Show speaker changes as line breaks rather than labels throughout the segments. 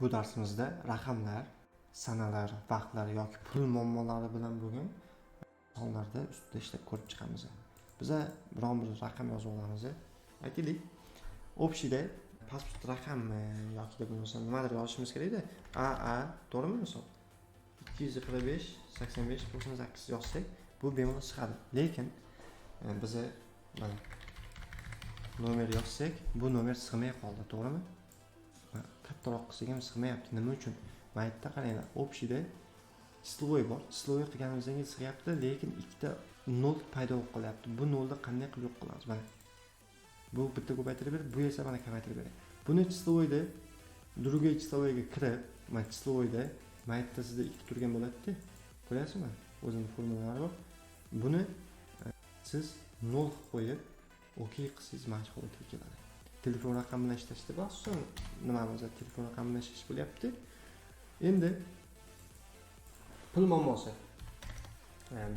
Bu darsimizda raqamlar, sanalar, vaqtlar yoki pul muammolari bilan bo'lgan sonlarda ustida ishlab ko'rib chiqamiz. Biza biron bir raqam yozib olamiz. Aytaylik, общийda pasport raqami yoki bo'lmasa nimadir yozishimiz kerakda. AA, to'g'rimi misol? 245 85 98 yozsak, bu bemalol chiqadi. Lekin biza mana nomer yozsak, bu nomer sig'may qoldi, to'g'rimi? Kattaroq qilsak ham sig'mayapti. Nima uchun? Mana yerda qaranglar, общийda числовой bor. Числовой qilganimizdan keyin sig'yapti, lekin ikkita nol paydo bo'lib qolyapti. Bu nolni qanday qilib yo'q qilamiz? Mana bu bitta ko'paytirib beradi, bu esa mana kamaytirib beradi. Buni числовойda другой числовойga kirib, mana числовойda mana yerda sizda ikkita turgan bo'ladida, ko'ryapsizmi? O'zini formulalari bor. Buni siz nol qilib qo'yib, okey qilsangiz, mana shu holatga keladi. Telefon raqami bilan ishlashda asosan nimamiz, telefon raqami bilan ishlash bo'lyapti. Endi pul muammosi.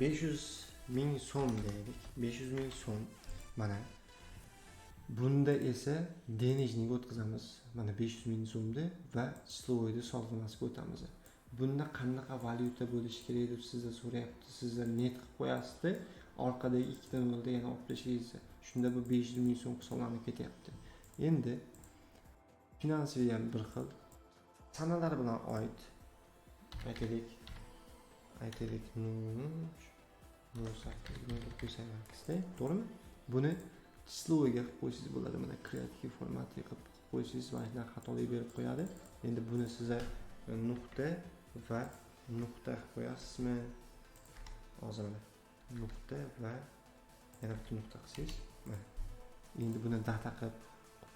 500 ming so'm deylik. 500 ming so'm. Mana bunda esa денежныйga o'tkazamiz. Mana 500 ming so'mni va числовойni sozlamasiga o'tamiz. Bunda qanaqa valyuta bo'lishi kerak deb sizdan so'rayapti. Sizlar нет qilib qo'yasizda, orqadagi ikkita nolni yana olib tashlaysiz. Shunda bu 500 ming so'm hisoblanib ketyapti. Endi финансовый ham bir xil sanalar bilan oid. Aytaylik, 0 8 908, to'g'rimi? Buni числовойga qilib qo'ysangiz bo'ladi. Mana краткий formatga qilib qo'ysangiz, mana shunaqa xatolik berib qo'yadi. Endi buni siza nuqta va nuqta qilib qo'yasizmi? Hozir mana nuqta va yana bitta nuqta qilsangiz, mana endi buni дата qilib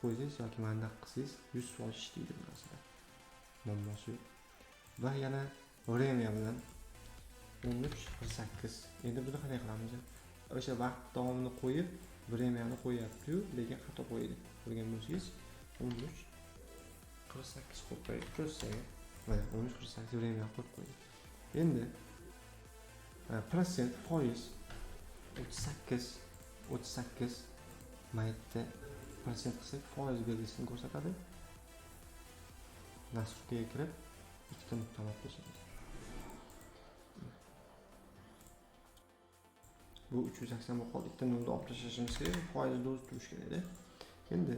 qo'ysangiz yoki mana bunaqa qilsangiz, 100% ishlaydi bu narsalar, muammosi yo'q. Va yana время bilan 13:48. Endi buni qanday qilamiz? O'sha vaqt davomini qo'yib, времяni qo'yyaptiyu, lekin xato qo'ydi. Ko'rgan bo'lsangiz, 13:48 qo'yib qo'ydik. Ko'rsak, mana 13:48 время qo'yib qo'ydik. Endi protsent, foiz 38 38. Mana yerda protsent qilsak, foiz belgisini ko'rsatadi. Настройкаga kirib, ikkita nuqtani olib tashlaymiz. Bu 380 bo'lib qoldi. Ikkita nolni olib tashlashimiz kerak, foizni o'zi turishi kerakda. Endi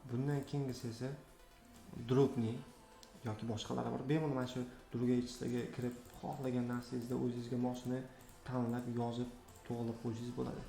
bundan keyingisi esa дробный yoki boshqalari bor. Bemalol mana shu другие числоga kirib, xohlagan narsangizda o'zingizga mosini tanlab, yozib, to'g'irlab qo'ysangiz bo'ladi.